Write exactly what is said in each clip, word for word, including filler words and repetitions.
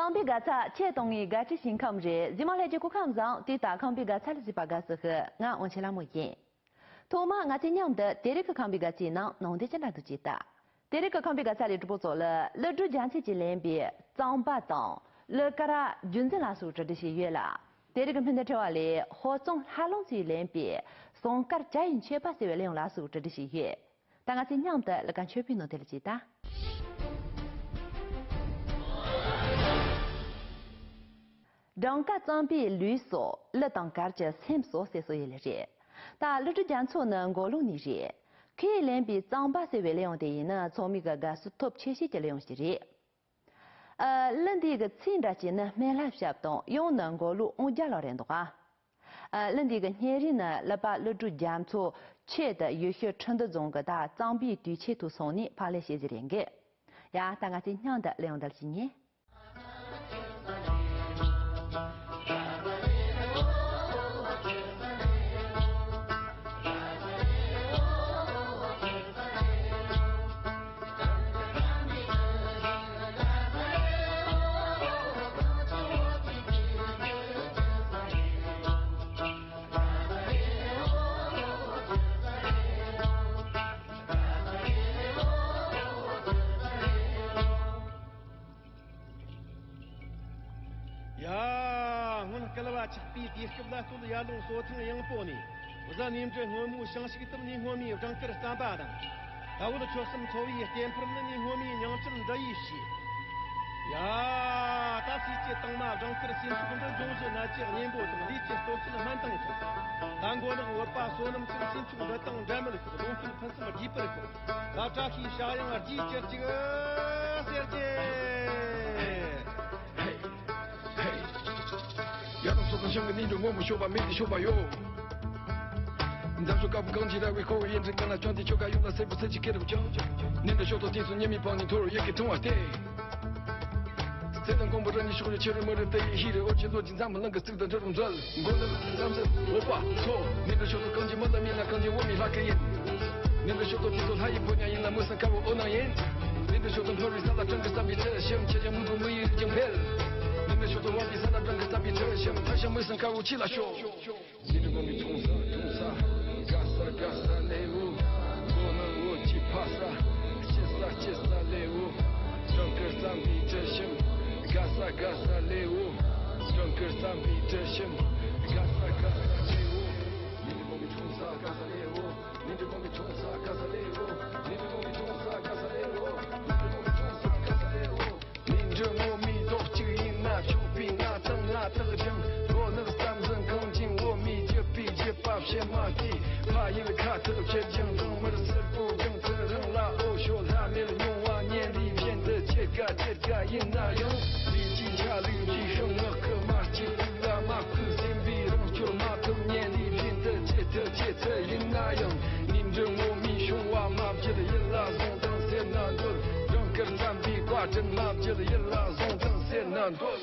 ཁམས་པའི་དགའ་ཚལ་ཆེད་གཏོང་བའི་དགའ་སྤྲོའི་ཞིང་ཁམས་རེད། གཟིགས་མོ་ལྷན་རྒྱས་སྐུ་ཁམས་བཟང་། དུས་དང་ཁམས་པའི་དགའ་ཚལ་ལ་གཟིགས་པ་དགའ་བསུ་ཞུ། ང་དབང་ཆེན་ལྷ་མོ་ཡིན། ཐོག་མར་ང་ཚོས་མཉམ་དུ་དེ་རིང་གི་ཁམས་པའི་དགའ་ཚལ་ནང་སྣང་དོན་ཅི་འདྲ་འདུག་ཅེས་ལྟ། དེ་རིང་གི་ཁམས་པའི་དགའ་ཚལ་ལས་གྲུབ་པ་ཚོ་ལ་ཀླུ་སྒྲུབ་རྒྱལ་མཚན་གྱིས་ལེན་པའི་གཙང་པ་དང་ཀླུ་དཀར་རྒྱུད་འཛིན་ལ་སོགས་གྲ་སྒྲིག་བྱས་ཡོད་ལ། དེ་རིང་གི་སྨོན་འདུན་འཁྲི་བ་ལས་ཧོར་གཙང་ལྷ་ལུང་ཚུའི་ལེན་པའི་ཟངས་དཀར་བྱ་ཡི་མཆོད་པ་ཟེར་བའི་གླུ་དབྱངས་ལ་སོགས་གྲ་སྒྲིག་བྱས་ཡོད། ད་ང་ཚོས་མཉམ་དུ་གླུ་གར་མཆོད་པའི་ནང་དེ་ལ་ཅིག་ལྟ། སྦྲང་དཀར་གཙང་པའི་ལུས་སོ། གླུ་དང་གར་གྱི་སེམས་སོ་ཟེར་སྲོལ་ཡོད་ལེ་རེད། ད་ཀླུ་སྒྲུབ་རྒྱ་མཚོ་ནི་མགོ་ལོག་ནས་རེད། ཁོས་ལེན་པའི་གཙང་པ་ཟེར་བའི་གླུ་དབྱངས་དེ་ཡིན་ན་ཚང་མས་ཀྱི་དགའ་བསུ་ཐོབ་ཆེ་ཤོས་ཀྱི་གླུ་དབྱངས་ཤིག་རེད། ཨ། གླུ་འདི་གི་ཚིག་འདྲ་བྱས་ན་སྨན་བླ་ཞབས་དང་། གཡང་ནི་མགོ་ལོག་དབང་རྒྱལ་ལགས་རེད་འདུག་ཨ། ཨ། གླུ་འདི་གི་སྙན་རིམ་ནི་ཀླུ་པ་ཀླུ་སྒྲུབ་རྒྱ་མཚོ་ཆེད་དུ་ཡུལ་ཤུལ་ཁྲི་འདུ་རྫོང་གི་ད་གཙང་པའི་དུས་ཆེན་དུ་སོང་ནས་ཕབ་ལེན་བྱས་ཟིག་རེད་འགི། ཡ། ད་ང་ཚོས་མཉམ་དུ་གླུ་དབྱངས་འདི་ལ་ཅིག་ཉན། ཡ། སྔོན་བསྐལ་བ་ཆགས་པའི་དུས་སྐབས་ལ་སྟོད་ཡར་ཀླུང་སོ་ཐང་ཡངས་པོ་ནས། གཟའ་ནེམ་ཅི་སྔོན་མོའི་ཞིང་ཞིག་ཏུ་ནས་སྔོན་མོའི་སྦྲང་དཀར་རྩམ་པ་དང་། ཟླ་བོ་ཆོལ་གསུམ་འཚོ་བའི་གཏེར་འཕུར་ནི་ནས་སྔོན་མོའི་ཉང་བཅུད་འདྲ་ཡིས་བྱས། ཡ། ད་སྲིད་ཀྱི་དྭངས་མ་སྦྲང་དཀར་སེམས་ཤུགས་འདི། འབྱུང་བཞི་ནད་ཀྱི་གཉེན་པོ་དང་། ལུས་ཀྱི་སྟོབས་ཤུགས་སྨན་དང་མཚུངས། ད་མགོ་ནག་བུ་པ་བསོད་ནམས་ཚོགས། སེམས་ཤུགས་འདི་དང་འབྲལ་མེད་ཤོག། གདོང་གཏུམ་ཕུན་སུམ་རྒྱས་པར་ཤོག། ད་བཀྲ་ཤིས་ཞག་ཡང་རྒྱས་གྱུར་ཅིག་ཟེར་གྱི། ཡ། རང་སོ་སོ་ཞིང་གི་ནི་འགྲོ་སྔོན་མོ་ཤོག་པ་མེད་དེ་ཤོག་པ་ཡོད། འདབ་ཆགས་དཀར་པོ་གངས་ཀྱི་ར་བའི་ཁོ་བོ། གཡུ་འབྲུག་ཀུན་ལ་བཅངས་ཏེ། ཁྱོ་ག་ཡོངས་ལ་སེར་པོ་ཚལ་གྱི་སྐེད་རུ་བཅངས། ནས་འདྲ་ཤོག་ཐོག་དེ་ཚོ་ཉི་མའི་བང་ནི་ཐོར་ཡེ་གི་ཐུང་བ་སྟེ། ཚེ་དང་འགོང་པོ་རང་ཉིད་ཤོག་རེ་ཆེ་རུ་མི་རུ་དེ་ཡི་ཧི་རེ་ཨོ་ཆེ་ལོ་ཅི་འཛམ་གླིང་གི་གཙུག་ཏུ་འགྲོ་རུ་མཛོད། མགོ་ནག་རྩམ་ཟེར་འོ་པ་ཐོ། ནས་འདྲ་ཤོག་ཐོག་གངས་ཀྱི་མ་ལ་མིན་ན། གངས་ཀྱི་འོ་མའི་ལྷ་སྐལ་ཡིན། ནས་འདྲ་ཤོག་ཐོག་དེ་ཚོ་ལྷ་ཡི་ཕོ་ཉ་ཡིན་ལ། མུ་སང་དཀར་བོ་འོ་ནང་ཡིན། ནས་འདྲ་ཤོག་ཐོག་འཁོར་བའི་ས་ལ་བྲང་གི་བསམ་པའི་ཆུ་ཞིམ། ཁྱེད་ཀྱང་མུ་གུ་མུ་ཡི་རིགས་ཀྱང་འཕེལ། ནས་འདྲ་ཤོག་ཐོག་འོ་མའི་ས་ལ་བྲང་གི་བསམ་པའི་ཆུ་ཞིམ། ཐ་ཤ་མུ་སང་དཀར་བོ་ཁྱི་ལ་ཤོག། ཉི་དྲོ་དགོང་གི་འཐུང་ས་འཐུང་ས། དགའ་ས་དགའ་ས་ལེའུ། མགོ་ནང་འོ་ཅི་ཕ་ས། ཅི་ས་ཅི་ས་ལེའུ། སྦྲང་དཀར་རྩམ་པའི་དྲི་ཞིམ། དགའ་ས་དགའ་ས་ལེའུ། སྦྲང་དཀར་རྩམ་པའི་དྲི་ཞིམ། དགའ་ས་དགའ་ས་ལེའུ། ཉི་དྲོ་དགོང་གི་འཐུང་ས་དགའ་ས་ལེའུ། ཉི་དྲོ་དགོང་གི་འཐུང་ས་དགའ་ས་ལེའུ། ཉི་དྲོ་དགོང་གི་འཐུང་ས་དགའ་ས་ལེའུ། ཉི་དྲོ་དགོང་གི་འཐུང་ས་དགའ་ས་ལེའུ། ཉིན་དྲོ་ངོ་མའི་རྡོག་གཅིག་ཡིན་ན་ཆོག་པའི། ང་དང་ང་ཐག་རིང་། མགོ་ནག་བསམ་གཟན་གངས་ཅན་འོ་མའི་རྒྱུད་པའི་རྒྱུད་པ་ཕྱི་མ་དེ། ཕ་ཡུལ་ཁ་ཐུག་ཕྱིར་འགྱངས་དང་། མར་སེར་པོ་རྒྱང་ཚུར་རིང་ལ། འོ་ཞོ་ལྷ་མེར་མྱོང་བ་ཉེ་རིང་བཞིན་དུ་ཆེ་དགའ་ཆེ་དགའ་ཡིན་ན་ཡང་། ལུས་ཀྱི་ཆ་ལུགས་ཀྱི་ཤིང་ནགས་ཀྱི་མ་སྐྱིད་ལ་མ་བསྐུལ་ཟིན་པའི་རང་སྐྱོར་མ་ཐུབ་ཉེ་རིང་བཞིན་དུ་ཆེ་ཐུབ་ཆེ་ཚད་ཡིན་ན་ཡང་། ཉིན་དྲོ་ངོ་མའི་བྱུང་བ་མ་བརྗེད་ཡིད་ལ་བཟུང་དང་ཟེར་ན་འདོད། སྦྲང་དཀར་རྩམ་པའི་བཀའ་དྲིན་མ་བརྗེད་ཡིད་ལ་བཟུང་དང་ཟེར་ན་འདོད།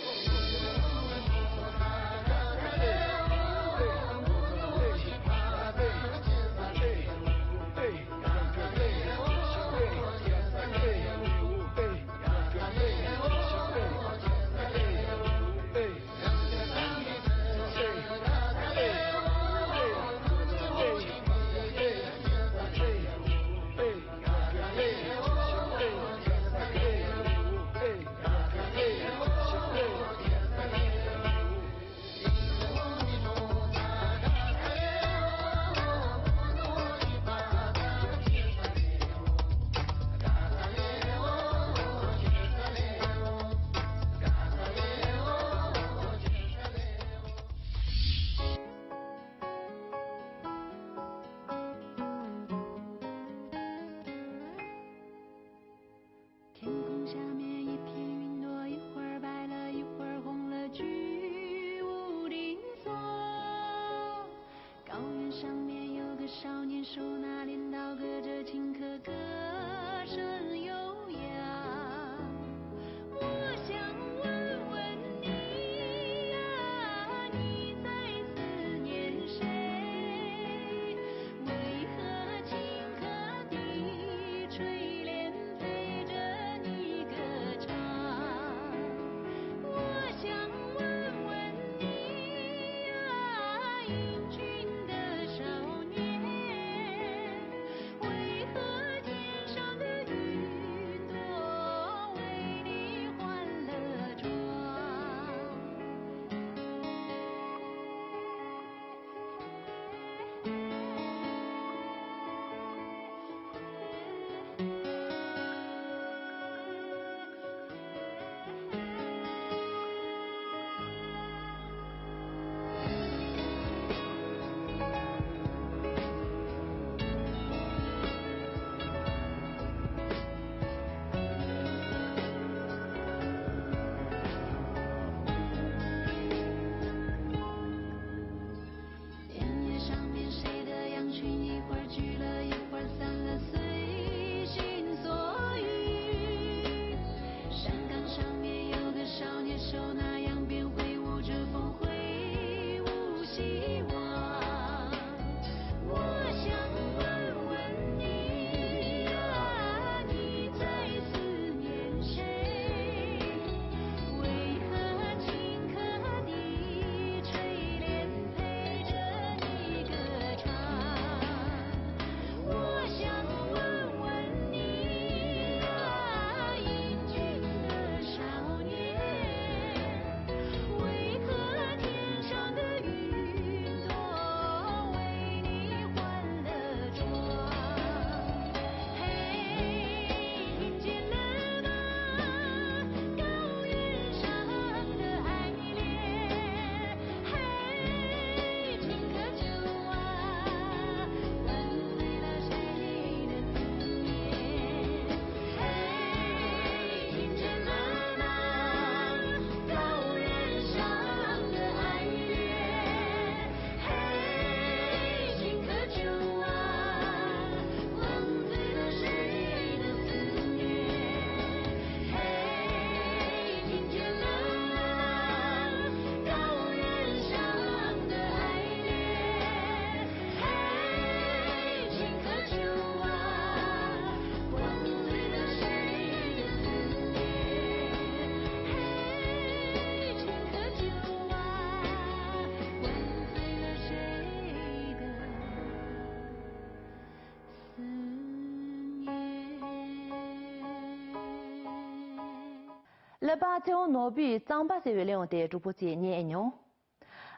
གླུ་པ་ཚེ་དབང་ནོར་བུས་གཙང་པ་ཟེར་བའི་གླུ་དབྱངས་དེ་གྲོགས་པོ་ཚོས་ཉན་མྱོང་།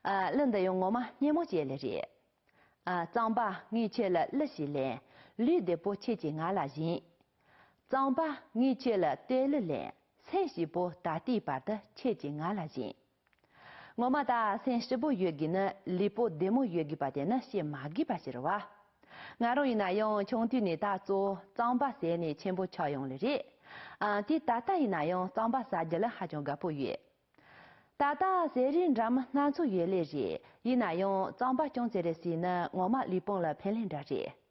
ཨ། གླུ་འདི་ཡང་ངོ་མ་སྙན་མོ་ཅིག་ལེ་རེད། ཨ། གཙང་པ་ངས་ཁྱེད་ལ་གླུ་ཞིག་ལེན། ལུས་བདེ་པོ་ཁྱེད་ཀྱིས་ང་ལ་བྱིན། གཙང་པ་ངས་ཁྱེད་ལ་བསྟོད་གླུ་ལེན། སེམས་སྐྱིད་པོ་ད་ལྟའི་བར་དུ་ཁྱེད་ཀྱིས་ང་ལ་བྱིན། ངོ་མ་ད་སེམས་སྐྱིད་པོ་ཡོད་དགོས་ནི། ལུས་པོ་བདེ་མོ་ཡོད་དགོས་པ་དེ་ནི་བཤད་མ་དགོས་པ་ཞིག་རེད་བ། ང་རང་ཡིན་ན་ཡང་ཆུང་དུས་ནས་ད་གཙོ་བོ་གཙང་པ་ཟས་ནས་ཆེན་པོ་ཆགས་ཡོང་ལེ་རེད། ཨ། དེ་ད་ལྟ་ཡིན་ན་ཡང་གཙང་པ་ཟ་རྒྱུ་ལ་ཧ་ཅང་དགའ་པོ་ཡོད། ད་ལྟ་ཟས་རིགས་འདྲ་མིན་སྣ་ཚོགས་ཡོད་ལེ་རེད། ཡིན་ན་ཡང་གཙང་པ་ཅུང་ཙེ་རེ་ཟོས་ན་ངོ་མ་ལུས་ཕུང་ལ་ཕན་ལེ་འདྲ་རེད།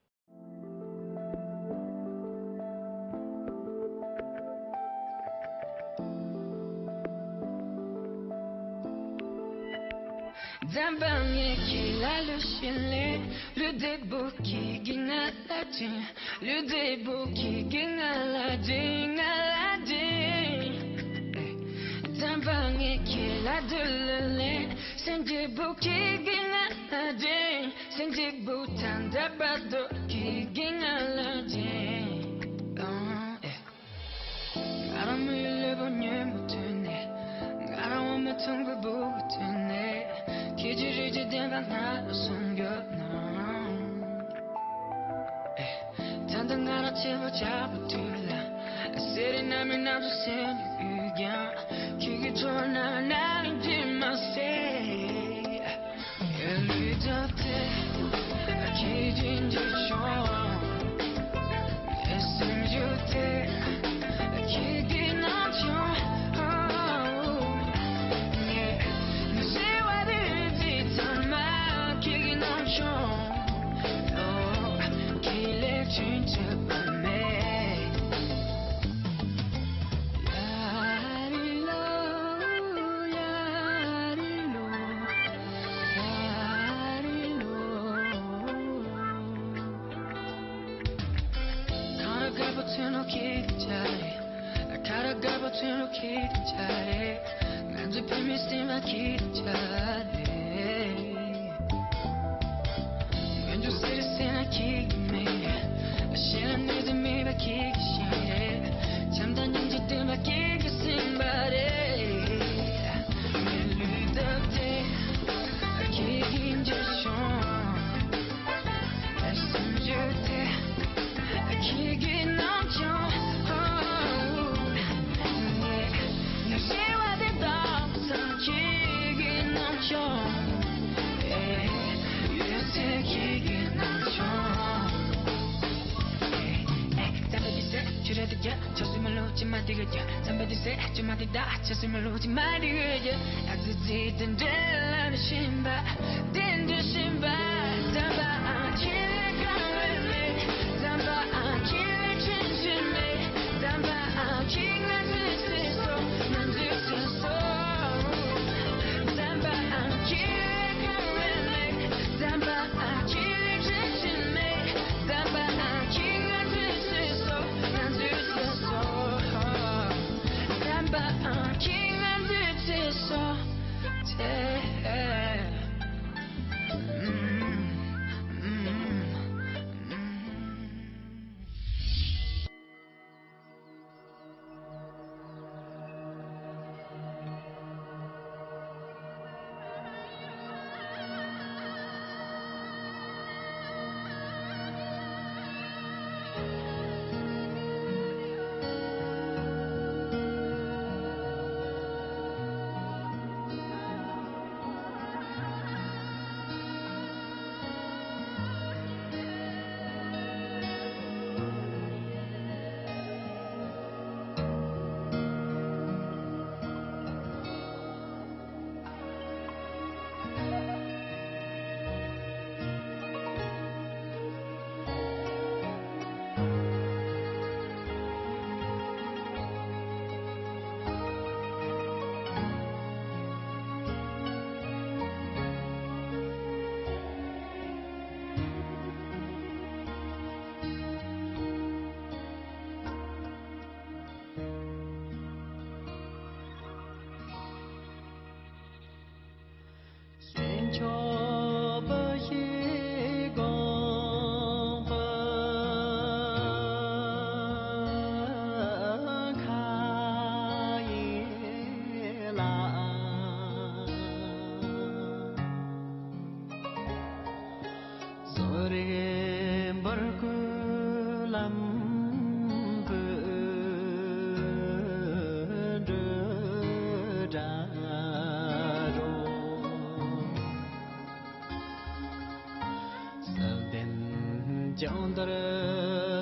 ཀྱང་དར་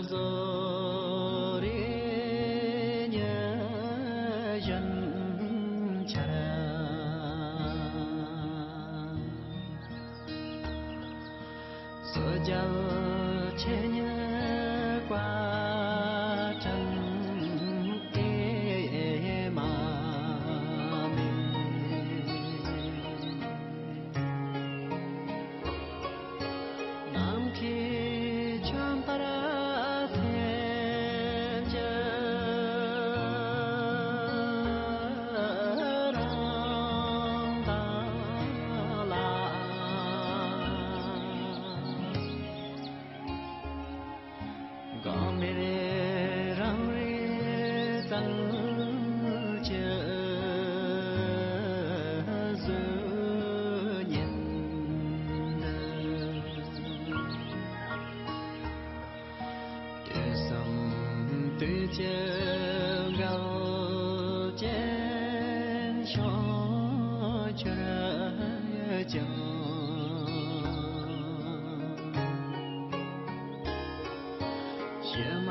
བཟོ་རེ་ཉི་གཞོན་ཆར། སོ་རྒྱལ་ཆེ་ཉི་བཀའ་དྲིན་དེ་མ་མེད། ནམ་མཁའི་ཆོས་འཕེལ་སེམས་ཀྱི་རང་མདངས་ལ། འགག་མེད་རང་རིག་རྩལ་གྱི་གཟུགས་བརྙན་འདི། དུས་གསུམ་དུས་ཀྱི་འགལ་རྐྱེན་ཕྱོགས་བཅུར་ཀྱང་། ཕྱི་མ་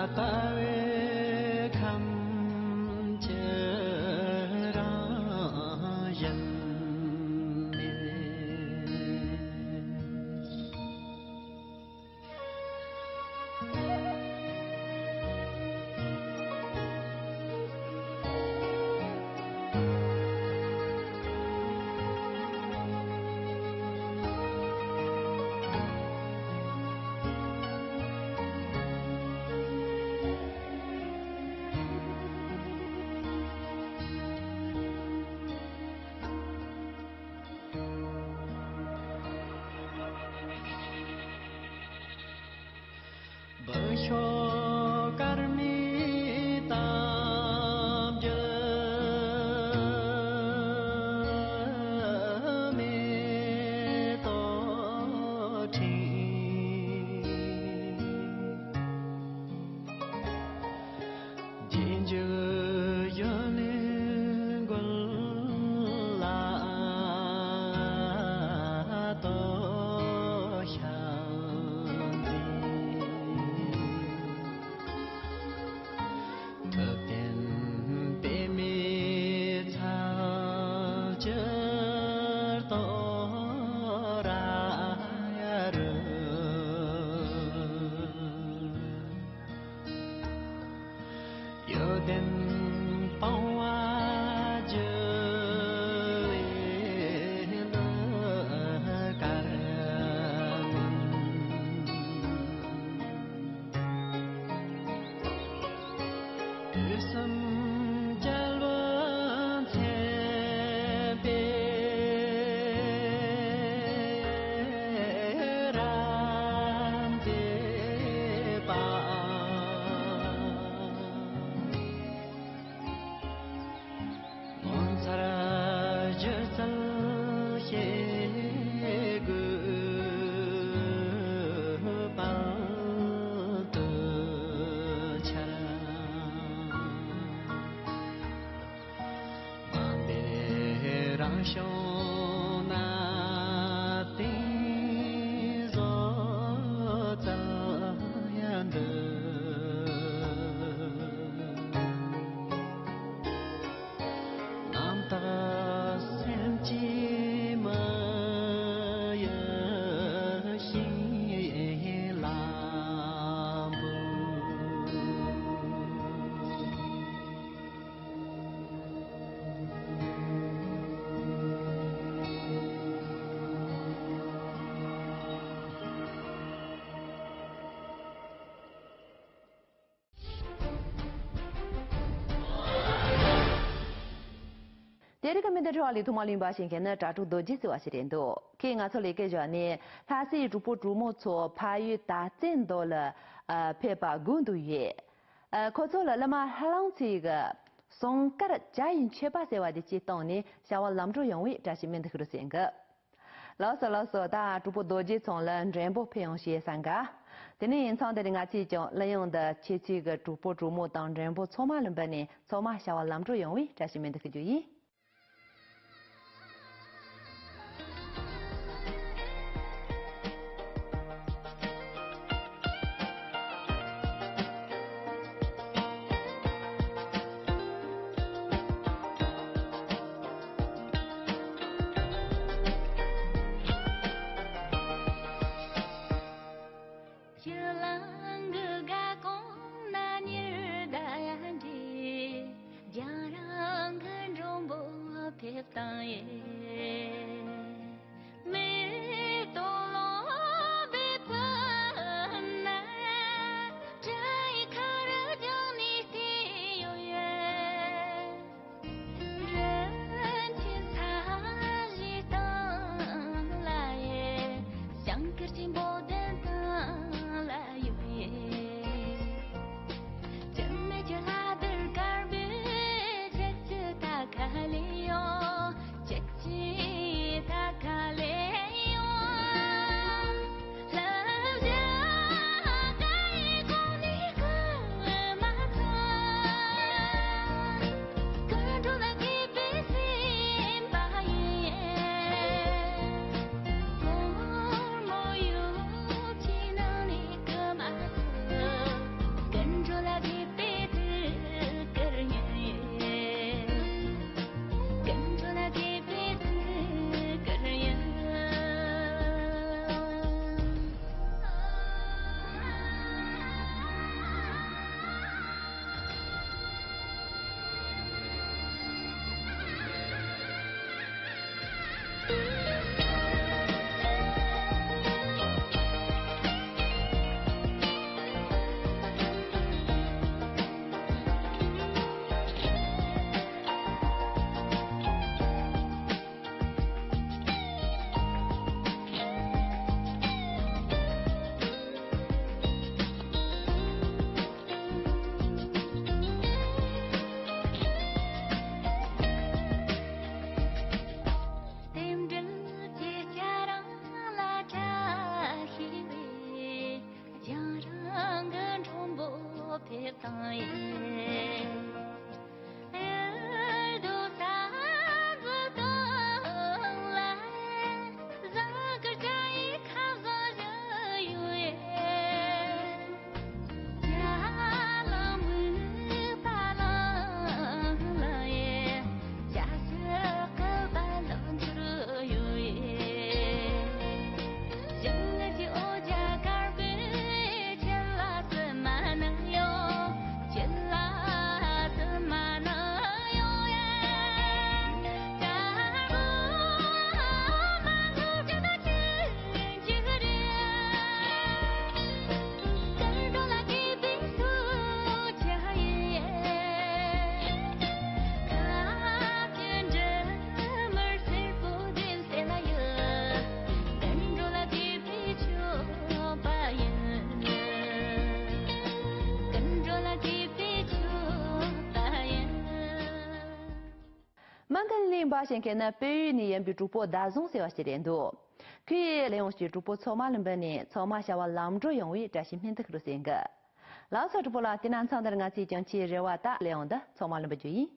ལྟ་བུའི་ཁམས་ཀྱི་རང་བཞིན་མེད། འབུ་ཤོག་དཀར་མེ་དང་། བརྒྱུད་མེ་ཏོག་ཕྲེང་། རྗེས་འཇུག་གཞོན་ནུའི་མགོན་ལ་དོ་ཤལ་མཛད། ཐུབ་བསྟན་པདྨའི་ཚལ་གྱུར་ཏོ་ར་རུ། གཡོ་ལྡན་སྤང་བ་རྒྱུ་བའི་གླུ་གར་མིན། དུས་གསུམ་རྒྱལ་པོ་མཚན་པའི་རབ་མཛེས་པ། ངོ་མཚར་གཞི་རྩའི་ཤེལ་སྒོའི་དཔལ་དུ་འཆར། མ་འདས་རང་བྱུང་གནའ་དེང་བཟོ་རྩལ་འདི། རྣམ་དག་སེམས་ཀྱི་མི་གཡོ་ཞིང་ལམ་བུ། དེ་རིང་གི་མི་འདི་འཕྲོ་བ་ལས་ཐོག་མ་ལུས་པ་ཞིག་མཁན་ནི་དྲ་གྲོགས་རྡོ་རྗེ་ཟེར་བ་ཞིག་རེད་འདུག་ཁོས་ང་ཚོ་ལས་ཀའི་ཞོར་ནས་ལྷ་སའི་གྲོགས་པོ་གྲོགས་མོ་ཚོ་ཕ་ཡུལ་དར་རྩེ་མདོ་ལ་ཨ་ཕེབས་པ་སྒུག་འདུག་ཡོད། ཨ་ཁོ་ཚོ་ལ་བླ་མ་ལྷ་ལུང་ཚེ་རིང་གི་ཟངས་དཀར་བྱ་ཡི་མཆོད་པ་ཟེར་བ་དེ་ཅིག་བཏང་ནས་བྱ་བ་ལམ་འགྲོ་ཡོང་བའི་བཀྲ་ཤིས་སྨོན་འདུན་ཞུ་རྒྱུ་ཡིན། ལགས་སོ་ལགས་སོ། ད་གྲོགས་པོ་རྡོ་རྗེ་ཚང་ལ་མགྲོན་པོ་ཕེབས་ཡོང་ཞེས་གསན་ག་དེ་ནས་ཡིན་ཙང་དེ་རིང་ང་ཚོས་ཀྱང་གླུ་དབྱངས་འདི་ཁྱེད་ཚོའི་གི་གྲོགས་པོ་གྲོགས་མོ་དང་མགྲོན་པོ་ཚང་མ་ལ་འབུལ་ནས་ཚང་མ་བྱ་བ་ལམ་འགྲོ་ཡོང་བའི་བཀྲ་ཤིས་སྨོན་འདུན་ཞུ་རྒྱུ་ཡིན། དང་ཡེ། མེ་ཏོག་ལོ་བའི་ཕུ་ན། བྲག་ཡི་ཁ་རུ་རྒྱང་ནས་བལྟས་ཡོད་ཡེ། རི་ཆེན་ས་གཞི་སྟེང་ལ་ཡེ། ཞིང་ཁུར་ཆེན་པོ་བདུན་སྟེང་ལ་ཡོད་ཡེ། ཅི་མེད་ཀྱི་ལྷ་དར་དཀར་པོའི་ཆུ་ཆུ་ད་ག་ལེ་ཡོད། ཅི་ཅི་ད་ག་ལེ་ཡོད། ལྷ་བཞག་ག་ཡི་གོང་ནས་སྐུལ་མ་ཐོན། སྐུ་འགྲོ་ལ་དགྱེས་པའི་སེམས་པ་ཡིས། སྒོར་མོ་ཡོད་ཀྱི་ནང་ནས་སྐུལ་མ་ཐོན། སྐུ་འགྲོ་ལ་དགྱེས་པའི་ཐུགས་ཀར་ཡིན། སྐུ་འགྲོ་ལ་དགྱེས་པའི་ཐུགས་ཀར་ཡིན། རྟེན་འབྲེལ་གྱི་ཆ་རང་ལ་བཀྲ་ཤིས་པའི། རྒྱང་རིང་གི་མགྲོན་པོ་ཕེབས་དང་ཡེ། ཡུལ་དུ་ས་འཛུལ་དང་ལ། གཟའ་སྐར་བཅུ་ཡི་ཁ་བཟང་བཞི་ཡོད་ཡེ། ཡ་ལ་མུ་པ་ལ་ལ་ཡེ། ཡ་ཤ་ཀ་པ་ལ་འཛུལ་ཡོད་ཡེ། མ་གི་ལིང་འབའ་ཞིང་ཁེ་ནི་བལ་ཡུལ་ནས་ཡིན་པའི་གྲོགས་པོ་ཟླ་བཟང་ཟེར་བ་ཞིག་རེད་འདུག་ཁོས་ལས་ཡོང་ཞིག་གྲོགས་པོ་ཚང་མ་ལ་འབུལ་ནས་ཚང་མ་བྱ་བ་ལམ་འགྲོ་ཡོང་བའི་བཀྲ་ཤིས་སྨོན་འདུན་ཞུ་རུ་ཟེར་གི། ལགས་སོ་གྲོགས་པོ་ལགས། དེ་ན་མཚམས་འདིར་ང་ཚོས་ཀྱང་ཁྱེད་རེ་བ་དང་ལས་ཡོང་འདི་ཚང་མ་ལ་འབུལ་རྒྱུ་ཡིན།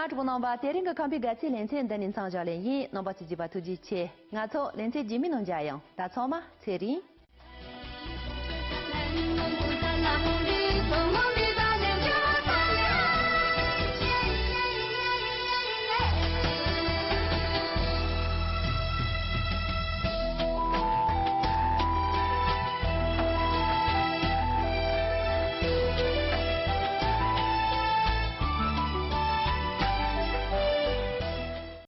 ཨ་ཀྲུ་པོ་རྣམ་པ། དེ་རིང་གི་ཁམས་པའི་དགའ་ཚལ་ལེ་ཚན་འདི་ནས་མཚམས་བཞག་ལེ་ཡིན། རྣམ་པ་ཚོས་གཟིགས་པ་ཐུགས་རྗེ་ཆེ། ང་ཚོ་ལེ་ཚན་རྗེས་མའི་ནང་མཇལ་ཡོང་། ད་ཚང་མ་ཚེ་རིང་།